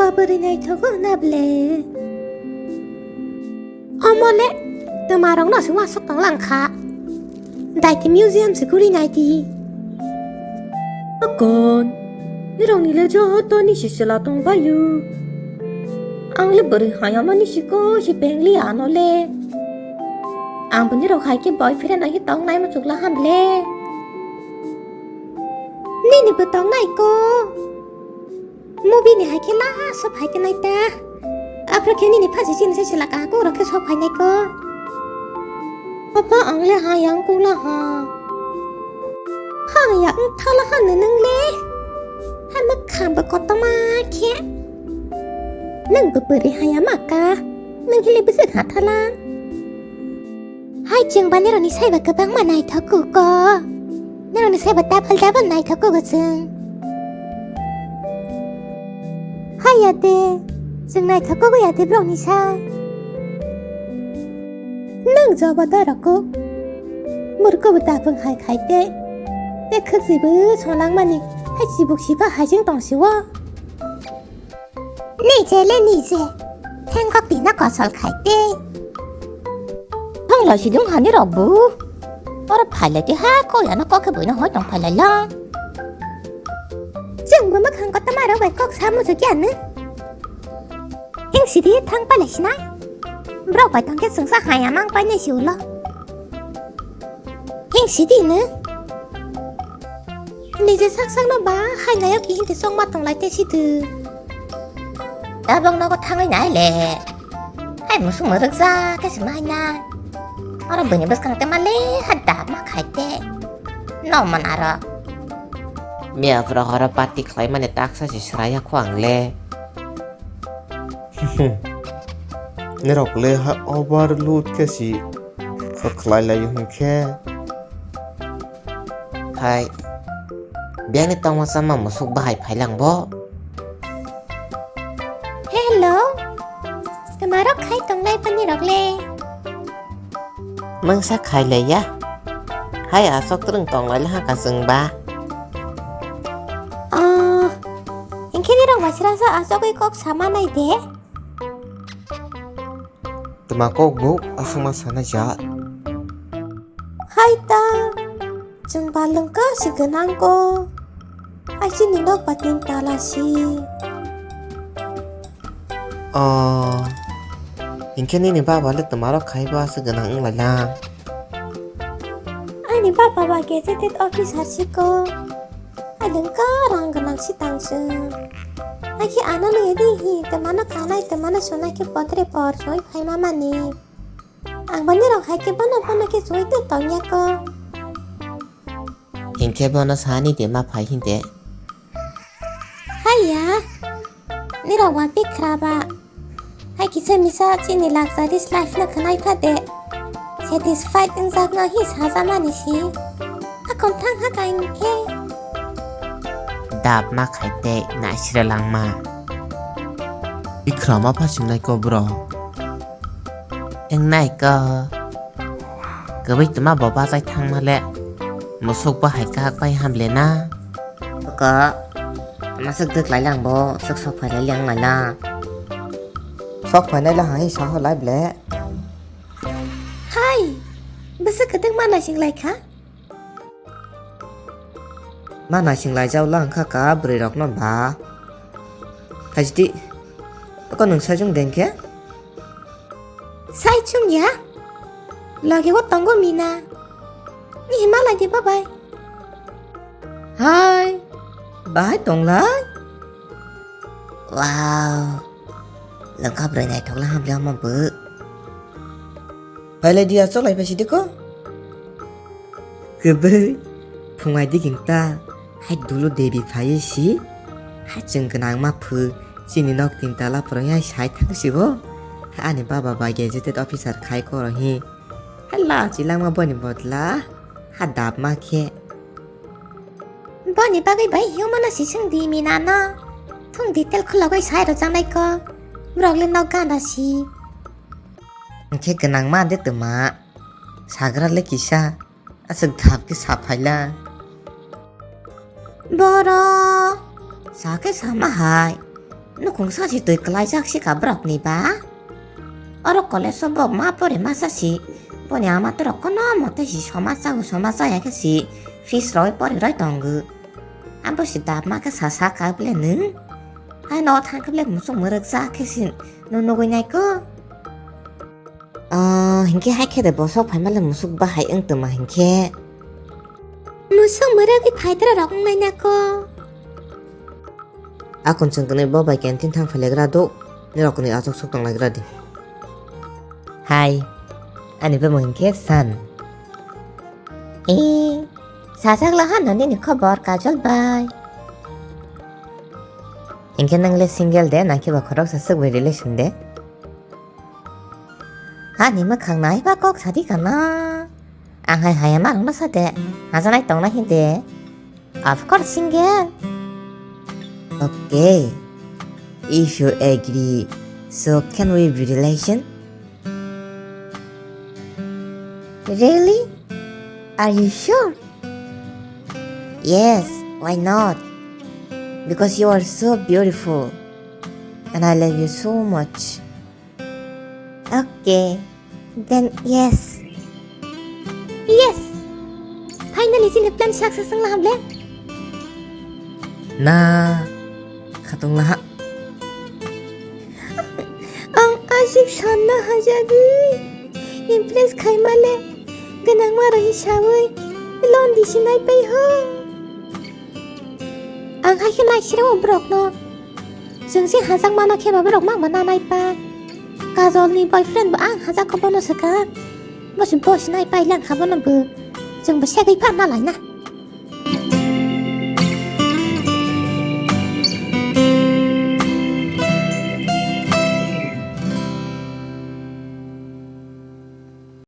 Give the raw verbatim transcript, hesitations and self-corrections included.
Bwrwi naithogo na ble. Omo le twmarokno se uansuk tong lang kha. Daiti museum se guri nai di. Akon, nirokni le joto ni se chwla tong bai o. Ang le bwrwi hayama ni siko se bengli ano le. Ang bo nirok hai khe boyfriend hai khe tong nai muchuk la ham le. Nini bo tong nai ko. Movie ni hai khe last o phai tong nai ta. Aphuru khe nini phaji chini se chwla kaha kok rok khe sok phai nai ko. Papa ang le ha yang kuk la ha. Ha ya wng thala ha nwnung le. Ha mwkhang bo kotorma khe. Nwng bo bwrwi hayama ka. Nwng hile bwswk ha thala. Hai chwng ba nirokni saiba kwbangma naithok kugo. Nirokni saiba double double naithok kugo chwng. Hai ya de, chwng naithok kugo ya de borokni sai. Nwng jobo da rokuk. Murko bo daphung hai khai tei. Tei khwk si bo songlang mani. Hai chibuk siba hai chwng tong si o. Nije le nije, thengkok tino kosol khai tei. Thongla sidung hani rok bu. Oro phailai tei ha kok ya no kok khe buino hoi tong phailai la. Chwng bo mwkhang kotorma rok bai kok sa muchuk ya no. Hing sidi thang palai sinai. Borok bai tong khe chwngsa haya mang pai nai si ulo. Hing sidi no. Nije sak sak no ba hai nayok ki hinte chongma tong lai te si tu. Tabok nogo thangwi nai le. Hai musuk mwrwk ja khe se mai nai. Oro buini bwskang te ma le ha dap ma khai te. No man aro. Miya phra horo party khlai mani taksa se sraya kho ang le. Nirok le ha overload khe si. Khe khlai lai hwn khe. Hai. Biyangni tongma chama musuk bahai phailang bo. Hello. Twmarok khai tonglai bani rok le. Mangsa khai lai ya. Hai asok twrwng tonglai le ha ka chwng ba. Oh. Hinkhe nirok masra sa asogwi kok sama nai de. Twma kok bo aswkma sana ja. Hai ta, chwng balwng ka si gwnang ko. Hai chini nok ba tin tala si. Oh, hinkhe nini baba le twma rok khai ba aswk gwnang wng lai lang. Ani baba ba gazetted officer si ko. Ai lwng ka rang gwnang si tang chwng. Hai khe ano nw edi hi twmano kanai twmano sunai khe potre por soi phai ma mani. Ang bani rok hai khe bono bono khe soi tong tong ya ko. Hinkhe bono sani de ma phai hinde. Hai ya. Nirok ba bikra ba. Hai kisa misa chini luxurious life no khwnai pha de. Satisfied wngjakno hi sajakmani si. Hakon thang ha kain khe. Dap ma khai tei naisira langma. Bikra ma pha singnai ko bro. Wngnai ko. Kwbwi twma bo bachai thangma le. Musuk bo hai kahak bai ham le na. Ko. Masuk dwk lai lang bo, sok sok phai lai lang lai la. Sok phainai la hai sa ho lai ble. Hai, bwswk kwtwk ma naising lai kha? Ma naising lai jau lang kha ka bwrwi rok no ba. Thajdi, ko nwng sai jung deng khe? Sai chung ya? Loge o tongo Mina. Ni hima lai de babai. Hai, bahai tong lai? Wow, lengkha bwrwi naithok le hamle omo bo. Phai lai di, achuk lai phai si de ko. Kwbwi phungai di king ta, hai dulu devi phai si, hai chwng gwnang ma phu, chini nok tin tala phrwng hai sai thang si bo. Hai ani baba bai gazetted officer khai koro hi. Hai la chi langma boni bodla, ha dap ma khe. Boni bagwi bai hiyo mano si sung di Mina no. Thung detail khulogwi sai rw janai ko. Borok le nok ganda si. Hwnkhe gwnang ma de twma. Sagra le kisa. Aswk dhap khe sa phaila. Boro. Sa khe sama hai. Nukhung sa si twi kwlaijak si ka borok ni ba. Oro college o bo ma pore masa si. Boni ama torok kono mote si soma chago soma chaya khe si fees roi pore roi tongo. Abo si dap ma khe sa sa ka bile nung. Hai no thang khe bile musuk mwrwk ja khe si no nugui nai ko. Ah, hinkhe hai khe de bosok phaima le musuk bahai wng tongma hinkhe. Musuk mwrwgwi phaidra rok wng nai nako. Akon chwng kwnwi bo bai canteen thang phailagra do, nirok kwnwi achuk suk tonglagra di. Hai, ani bwmwng hinkhe San. E, sajak laha no nini khobor Kajol bai. Hinkhe nang le single de, nang khe ba khoroksa swk bai relation de. Ani mwkhang naiba kok sadi kana. Ang hai haya ma rwngno sade. Hajanai tongna hinde. Of course, single. Okay. If you agree, so can we be relation? Really? Are you sure? Yes, why not? Because you are so beautiful. And I love you so much. Okay, then yes. Yes! Finally, chini plan success wng laham le? Na, khatung laha. Ang asik sanna hajagwi impress khaima le gwnangma rwhi sawi londi sinai pai ho. Ang hai khe naisirao borokno. Chwng se hajak mano khe ba borok ma ma nanai pa. Kajol ni boyfriend bo ang hajak ko bono swkang. Bo se boss nai pai lang kha bono bo. Chwng bo segwi pha malai na.